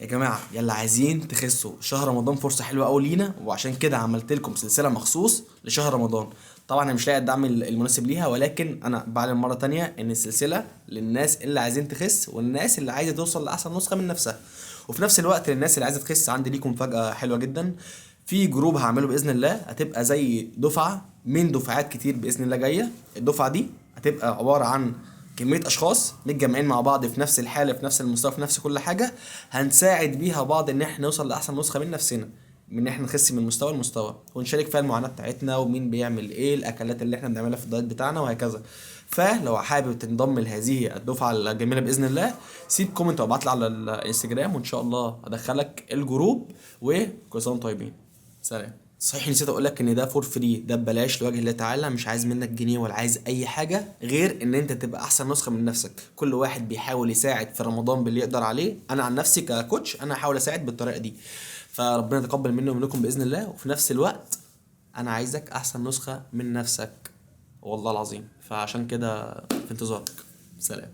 يا جماعة يلا عايزين تخسوا، شهر رمضان فرصة حلوة قوي لينا، وعشان كده عملت لكم سلسلة مخصوص لشهر رمضان. طبعا انا مش لاقي الدعم المناسب ليها، ولكن انا بعلن مرة تانية ان السلسلة للناس اللي عايزين تخس والناس اللي عايزه توصل لاحسن نسخه من نفسها، وفي نفس الوقت للناس اللي عايزه تخس عندي ليكم مفاجاة حلوة جدا. في group هعمله باذن الله، هتبقى زي دفعه من دفعات كتير باذن الله جاية. الدفعة دي هتبقى عبارة عن كمية اشخاص متجمعين مع بعض في نفس الحالة، في نفس المستوى، في نفس كل حاجة، هنساعد بيها بعض ان احنا نوصل لاحسن نسخه من نفسنا، من ان احنا نخس من مستوى لمستوى، ونشارك فيها المعاناة بتاعتنا ومين بيعمل ايه، الاكلات اللي احنا بنعملها في ال diet بتاعنا وهكذا. فلو حابب تنضم لهذه الدفعة الجميلة باذن الله، سيب comment او ابعت لي على الانستجرام وان شاء الله ادخلك ال group. وكل سنة وانتم طيبين، سلام. صحيح نسيت اقول لك ان ده for free، ده ببلاش لوجه الله تعالى، مش عايز منك جنيه ولا عايز اي حاجة غير ان انت تبقى احسن نسخه من نفسك. كل واحد بيحاول يساعد في رمضان باللي يقدر عليه. انا عن نفسي ك coach انا هحاول اساعد بالطريقة دي، فربنا يتقبل مني ومنكم باذن الله. وفي نفس الوقت انا عايزك احسن نسخه من نفسك والله العظيم، فعشان كده في انتظارك. سلام.